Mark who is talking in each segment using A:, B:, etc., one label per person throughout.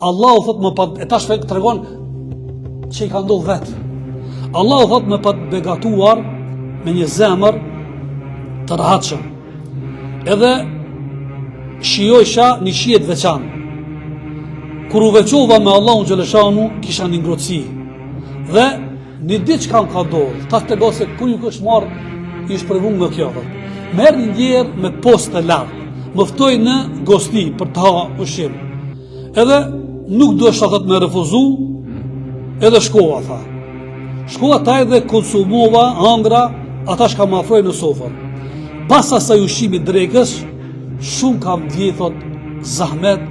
A: Allahu thot më pat e tash tregon që i ka ndodh vet. Allahu thot më pat begatuar me një zemër të rahatshëm. Edhe shijojsha një shije të veçantë. Kur u veçova me Allahun xheleshanuhu, kisha një ngrohtësi. Dhe një ditë çka më ka ndodhë, tash tregon se kur ju është marrë, i është provu nga kjo, thot. Më erdh një njeri me post të lartë, më ftoi në gosti për të ha ushqim. Edhe nuk deshta thot me refuzu, edhe shkova, tha. Shkova te ai dhe konsumova, hangra, ata çka më afroi në sofër. Pas asaj ushqimit drekës, shumë kam ndje, thot, zahmet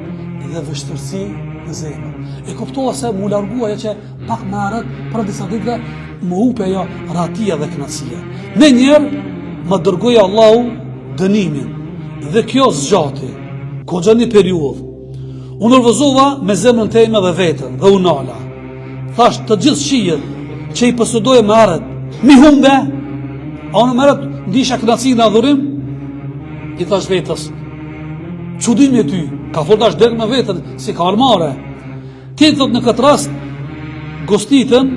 A: dhe vështirësi në zemër. E kuptova se m'u largua ajo që pak më herët, para disa ditëve, m'u hup ajo rahatia dhe kënaqësia. Menjëherë, më dërgoi Allahu dënimin. Dhe kjo zgjati, koxha një periudhë. U nervozova me zemrën teme dhe veten dhe u nala. Thash të gjithë shijet që i posedoja më herët, m'i humbe, a unë më herët ndisha kënaqësi në adhurim, i thash vetes, çudi me ty, ka fol tash direkt me veten, s'i ka ardh marre. Ti thot në këtë rast, gostitën,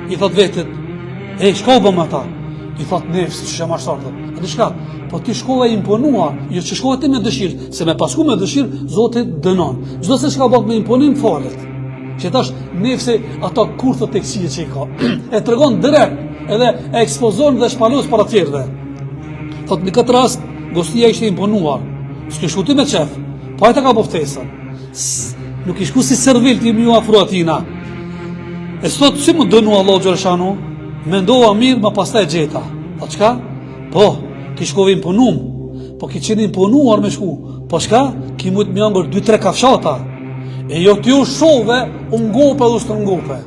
A: i thot vetit, e, çka u bë me ata? I thot nefsi, që që mashtron, thot, a di çka? Po ti shkove e imponuar, jo që shkove ti me dëshirë, se me pas shku me dëshirë, Zoti dënon. Çdo sen çka bëhet me imponim, falet. Që tash nefsi ato kurthet e këqija që i ka. e tregon direkt, edhe e ekspozon dhe shpalos para tjerëve. Thot në këtë rast, gostia ishte imponuar. S'ke shku ti me qef, po ai ta ka bo ftesën. Nuk ke shku si servil ti me ju afru atina. E sot si më dënu Allahu xheleshanuhu, mendova mirë, ma pastaj e gjeta. A çka? Po, ti shkove imponum, po ki qenë imponuar me shku. Po çka? Ki mujt me hangër 2-3 kafshata. E jo ti u shove, u ngope dhe u stërngope.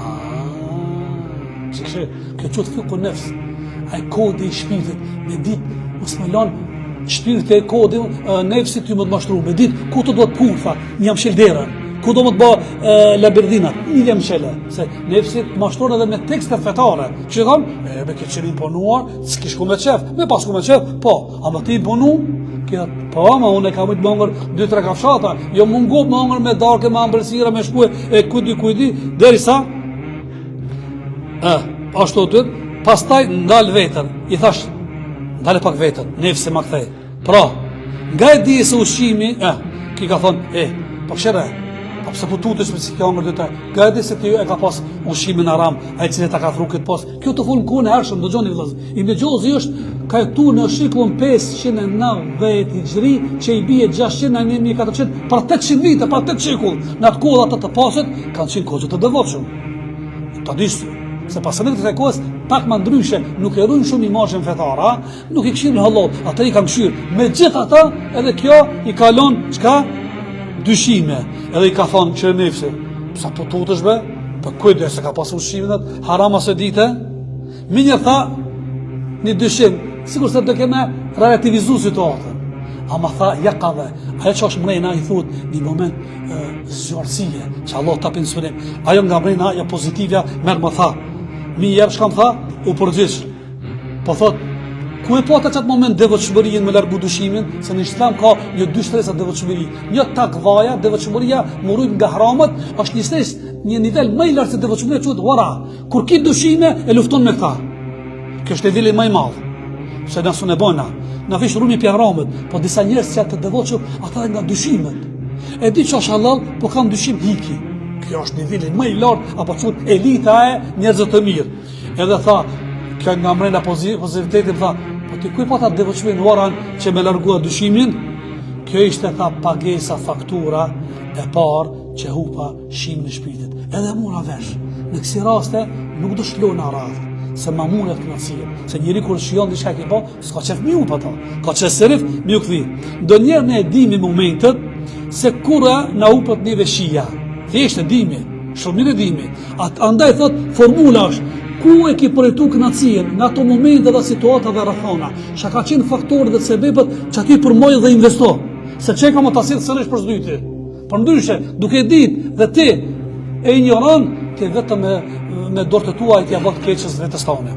A: Ah, që kështë, kjo quhet fikhu nefs, ai kodi i shpirtit, me dit, mos me lon shpirti e kodi, nefsi ty me të mashtru, me dit, ku të duhet kurtha, me ja mshel derën, ku do me të ba laberdinat, me ja mshele, se nefsi të mashtron edhe me tekste fetare, që thonë, e, be ke qenë imponuar, s'ki shku me qef, me pas shku me qef, po, Ama ti imponu, kjo, po ama unë e kam mujtë me hongër 2-3 kafshata, jo m'u ngop me hongër me darke, me ambëlsira, me shkue, e kujdi, kujdi, derisa, e, ashtu të pastaj ndal veten, i thash, ndale pak veten, nefsi ma kthej, pra, nga e di se ushqimi, e, ki ka thonë, e, po kshyre, po pse po tutesh me si ke hongër 2-3, nga e di se ti e ka pas ushqimin haram, ai i cili ta ka afru këtë post, Kjo tu fol në kohën e hershëm, dëgjoni vëllazër. Ibn Xheuzi është ka jetu në shekullin 590 hixhri, që i bie 600 në 1400, para 800 vite, para 8 shekull. Në atë kohë ata të pasit kanë qenë koxha të devotshëm. Ta dish se pasanikët e kohës pak më ndryshe, nuk e ruajnë shumë imazhin fetar, a? nuk i kshyrin hollë, ata i kanë kshyr. Megjithatë, edhe kjo i ka lon çka dyshime, edhe i ka thonë që nefsi, pse po tutesh be? Po kujdes se ka pas ushqimin atë haram ose dite? Menjëherë tha një dyshim, sikurse do keme relativizu situatën. Ama tha jakadhe, ajo që është mrena i thut një moment zgjuarsie, që Allah ta inspirim. Ajo nga mrena, ajo pozitivja, merr më tha. Menjëherë çka më tha, u përgjigj. Po thot, ku e pata qatë moment devotshmërinë me largu dyshimin, se në islam ka një dy shtresa devotshmëri. Një takvaja, devotshmëria m'u rujt nga haramet, është një shtresë, një nivel më i lartë se devotshmëria quhet wara. Kur ki dyshime, e lufton me këta. Kjo është niveli më i madh. Se na s'un e bojna. Na veç rujmi pi haramet, po disa njerëz që janë të devotshëm, ata edhe nga dyshimet. E di që është halal, po kam dyshim hiki. Kjo është niveli më i lartë, apo quhet elita e njerëzve të mirë. Edhe tha, kjo nga mrena pozitiviteti, tha, po ti ku e pata devotshmërinë waran që me largua dyshimin? Kjo ishte tha pagesa faktura e parë që hupa shimin e shpirtit. Edhe mora vesh, në kësi raste nuk do shlona rahat, se ma mundet kënaqësia, se njeri kur shijon diçka ke po, s'ka qef me hup ato, ka qef sërif me ju kthy. Ndonjëherë ne e dimi momentet se kur na hupet neve shija. Thjesht e dimi, shumë mirë e dimi. At, andaj thot, formula është, ku e ki përjetu kënaqësinë në ato momente dhe situata dhe rrethana, çka ka qenë faktori dhe sebepet që aty përmoj dhe investo, se që e ka më ta sjellë sërish për s'dyti. Përndryshe, duke ditë dhe ti e injoron, ti vetëm me, me dorët e tua i t'ia bën të keqes vetes tane.